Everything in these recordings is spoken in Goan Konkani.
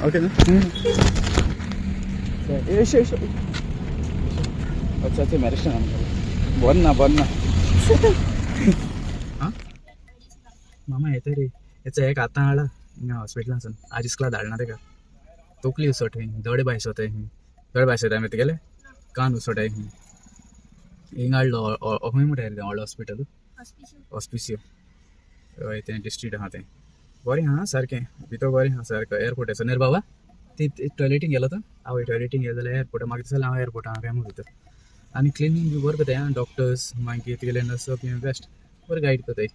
ओके न्हू. एशे एशे. अच्छा, ते मॅरेस्टन बरें ना, बरें ना. आं मामा येता रे. हेचा एक आतां हाडला हिंगा हॉस्पिटलांसून. आज इस्कला धाडना तेका. तकली उसोट, दोळे भायस वताय, दोळे भायस वताय मागीर तेगेले कान उसोटाय. हिंगा हाडलो. खंय म्हणटा रे तें व्हडलो हॉस्पिटल? हॉस्पिसियो. हय, तें डिस्ट्रिक्ट आहा तें बरें आहा सारकें. भितर बरें आहा सारको. एअरपोर्ट आसा न्ही रे बाबा? ती टॉयलेटीन गेलो तो. आवय, टॉयलेटीन गेलो जाल्यार एअरपोर्ट. म्हाका दिसलें हांव एअरपोर्ट आहा काय म्हूण भितर. आनी क्लिनींग बी बरें करताय आं डॉक्टर्स. मागीर तुगेले नर्स बी बेस्ट बरें गायड करताय.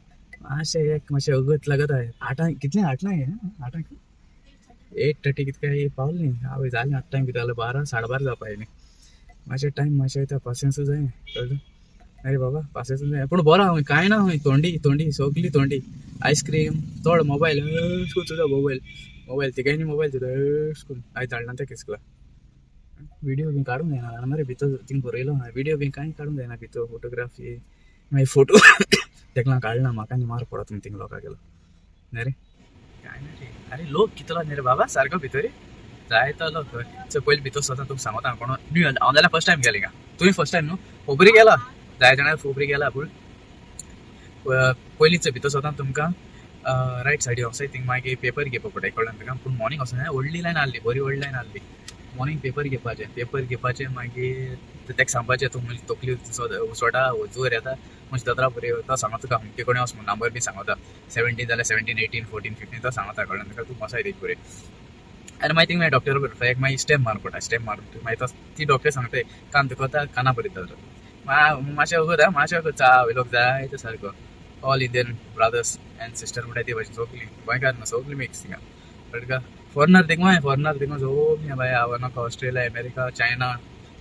मातशें एक मातशें अगत लागत आहे. आठांक कितलें? आठलां हें, आठांक, 8:30 कितके पावलें न्ही. आवय, जालें आठांक भितर जाल्यार 12, 12:30 जावपा आयलीं. मातशें टायम मातशें वयता. पासियेंसूय जाय, कळ्ळें? अरे बाबा, पासियेंसूय जाय. पूण बरो आहा, कांय ना. खंय थोंडी थोंडी, सगली थोंडी. आयस्क्रीम चड, मोबायल अशें करून सुद्दां. मोबायल मोबायल तिगांयनी मोबायल सुद्दां अशें करून. आयज धाडना तें इस्कुला. व्हिडिओ बी काडूंक जायना जाणा मरे भितर. थिंग बरयलो आहा, व्हिडिओ बी कांय काडूंक जायना भितर. फोटोग्राफी मागीर फोटो तेका लागून काडना. म्हाका आनी मार पडत थिंग लोकां गेलो. न्ही रे, कांय ना रे. अरे, लोक कितलो न्ही रे बाबा, सारको भितर जायतो लोक. सो पयलीं भितर सरता तुका सांगता. कोण न्यू, हांव जाल्यार फर्स्ट टायम गेलें हिंगा. तुवें फर्स्ट टायम न्हू? फोबरी गेला, जाय जाणां फोबरी गेला. पूण पयलींच भितर सरता तुमकां रायट सायडी वचोन थिंग मागीर पेपर घेवपा पडटा, कळ्ळें तुका? पूण मॉर्निंग वचोन व्हडली लायन आहली, बरी व्हडली लायन आहली. मॉर्निंग पेपर घेवपाचें, पेपर घेवपाचें, मागीर तेका सांगपाचें तूं म्हणजे तकली उसोटा, जोर येता म्हणजे दोतोरा बरी. तो सांगता तुका अमके कडेन वच म्हूण. नंबर बी सांगता. 17 जाल्यार 17, 18, 14, 15 तो सांगता, कळ्ळें तुका? तूं वचाय तेजे बरें. आनी मागीर थिंग मागीर डॉक्टर बरोबर एक मागीर स्टेप मार पडटा. स्टेप मारून मागीर तो ती डॉक्टर सांगता, कान दुखता, काना बरी जाता. मातशें वगत आं, मातशें वगत. चाव लोक जाय ते सारको. All Indian brothers and sister म्हणटा ती भाशेन सगलीं गोंयकार न्हू, सगलीं मिक्स थिंगा, कळ्ळें तुका? फॉरेनर थिंगा, फॉरेनर थिंगा सगलीं बाय. हांव नाका, Australia, America, China,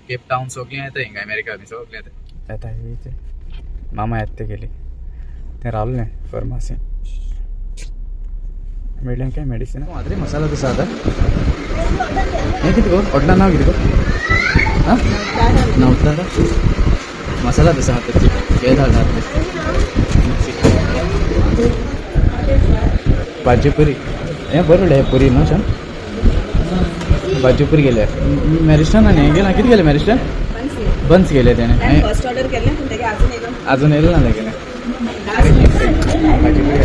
Cape Town सगलीं येता हिंगा. अमेरिका बी सगलीं येता. येता मामा येता. ते गेली तें रावलें फार्मासी. मेळ्ळें काय मेडिसिन? मात्रे मसाला डोसा आता हें कितें गो? हॉटेला नांव कितें गो? आं, नवतारा मसाला डोसा आहा. ते हे धाडला भाजी पुरी. हें बरें म्हणलें, हें पुरी न्हू शान. भाजी पुरी गेले मॅरिस्टान आनी हें गेला. कितें गेलें मॅरिस्टान? बन्स गेले तेणें. फर्स्ट ऑर्डर केल्लें, पूण तेगे अजून येयलो. अजून येयलें ना गेलें. भाजी पुरी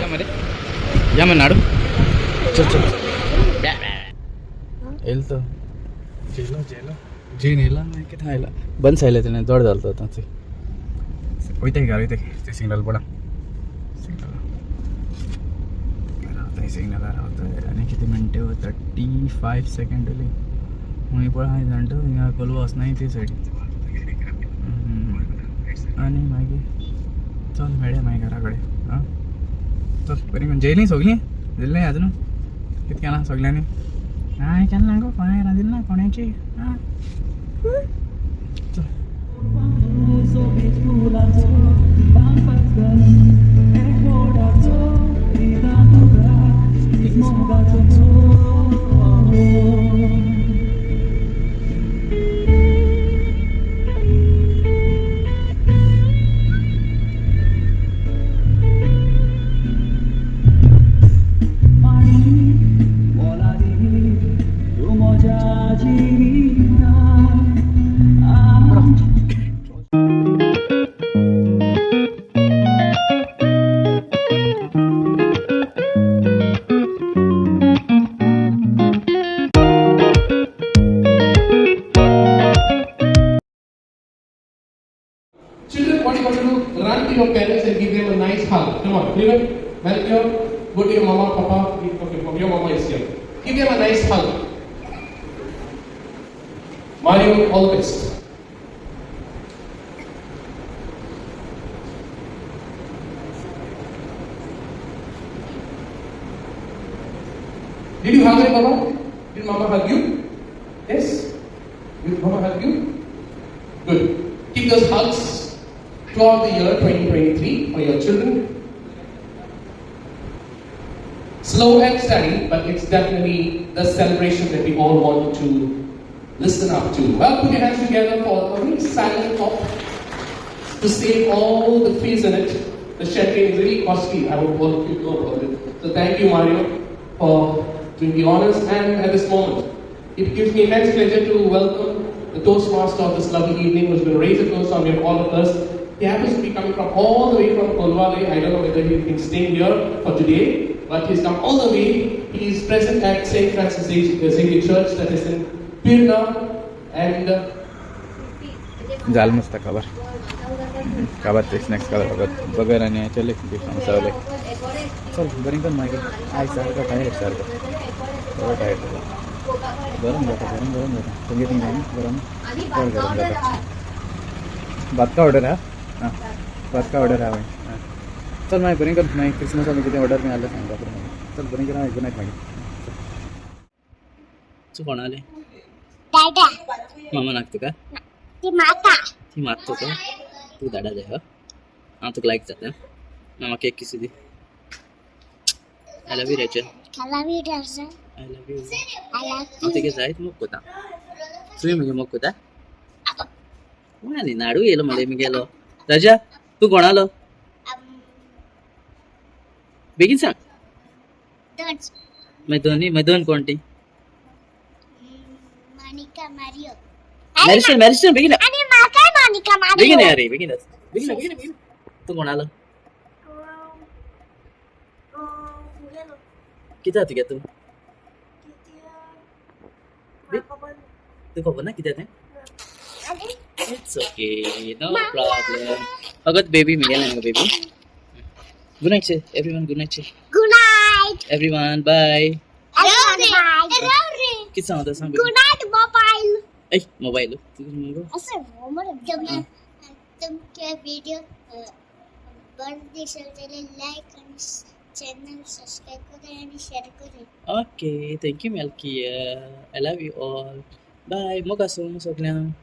या मरे, या मरे नाडू. चल चल. येयलो तो. जेलो जेलो, जेन येयला. मागीर कितें आयला? बन्स आयले तेणें. जड जालो तो आतां. वयता घरा, वयता. ते सिग्नल पडा, सिग्नल रावता, सिग्नलार रावता. आनी कितें मिनटे? 35 सेकेंड उरली. खंय पळय जाणटा, हिंगा कोलवा वचनाय ते सायडीन. आनी मागीर चल, मेळया मागीर घरा कडेन. आं, चल बरी. करून जेयलीं सगलीं? जेयलें अजून? कितें केलां सगल्यांनी? हांवें केन्ना गो कोणें रांदिल्लें ना कोणाची. आं, चल. Children, what you got to do? Run to your parents and give them a nice hug. Come on, Cleveland, Melchior, go to your mama, papa. Okay, your mama is here. Give them a nice hug. Mario, all the best. Did you hug your mama? Did mama hug you? Yes? Did mama hug you? Good. Keep those hugs throughout the year 2023 for your children. Slow and steady, but it's definitely the celebration that we all want to listen up to. Well, put your hands together for a very silent pop to save all the fees in it. The champagne is really costly. I hope all of you know about it. So thank you, Mario, for doing the honors. And at this moment, it gives me immense pleasure to welcome the Toastmaster of this lovely evening, who's going to raise a toast on behalf of all of us. He happens to be coming from all the way from Colvale. I don't know whether he's been staying here for today, but he's come all the way. He is present at St. Francis Xavier Church, that is in Pirna. And जाल मस्त खबर खबर ते स्नॅक्स खाला फकत बगर आनी चले सावले. चल बरें कर मागीर. आयज सारको टायर्ड, सारको बरो टायर्ड जाला. गरम जाता, गरम गरम जाता. तुमगे थिंग जायना गरम? चड गरम जाता. भातका ऑर्डर हा. आं, भातका ऑर्डर हा. हां, चल मागीर बरें कर. मागीर क्रिसमसाक कितें ऑर्डर बी आसल्यार सांगता मागीर. चल बरें कर. गुड नायट मागीर. तूं कोणाले? दादा. मामा नाक तुका? ती माता. ती मात तुका. तूं धाडा जाय. हो, हांव तुका लायक जाता. मामा केक किसी दी. I love you Rachel. I love you Darshan. I love you. I love हांव तेगे जायत मोग कोता. तुवें म्हगे मोग कोता आनी नाडू येयलो मरे मुगेलो. राजा, तूं कोणालो? बेगीन सांग. दोन. मागीर दोनी, मागीर दोन कोण ती? मोनिका मारियो. मॅरिस्टन, मॅरिस्टन, बेगीन. आणि माका मोनिका बेगीन. मारियो. अरे बेगीन, बेगीन, बेगीन, बेगीन. तूं कोणालो? कितें तुगे? तूं तूं खबर ना कितें तें? It's okay, no problem. फकत बेबी मिळेल ना baby. Good night say everyone, good night say. Good night. Everyone, bye. Bye. कितें सांगता सांग. Good night mobile. ऐ मोबाईल तुझं मगो. असं तुम्ही तुमचे व्हिडिओ बरं दिसेल त्याला लाईक आणि चॅनल सबस्क्राईब करा आणि शेअर करा. Okay, thank you Malkia. I love you all. Bye. मोग आसूं सगळ्यांक.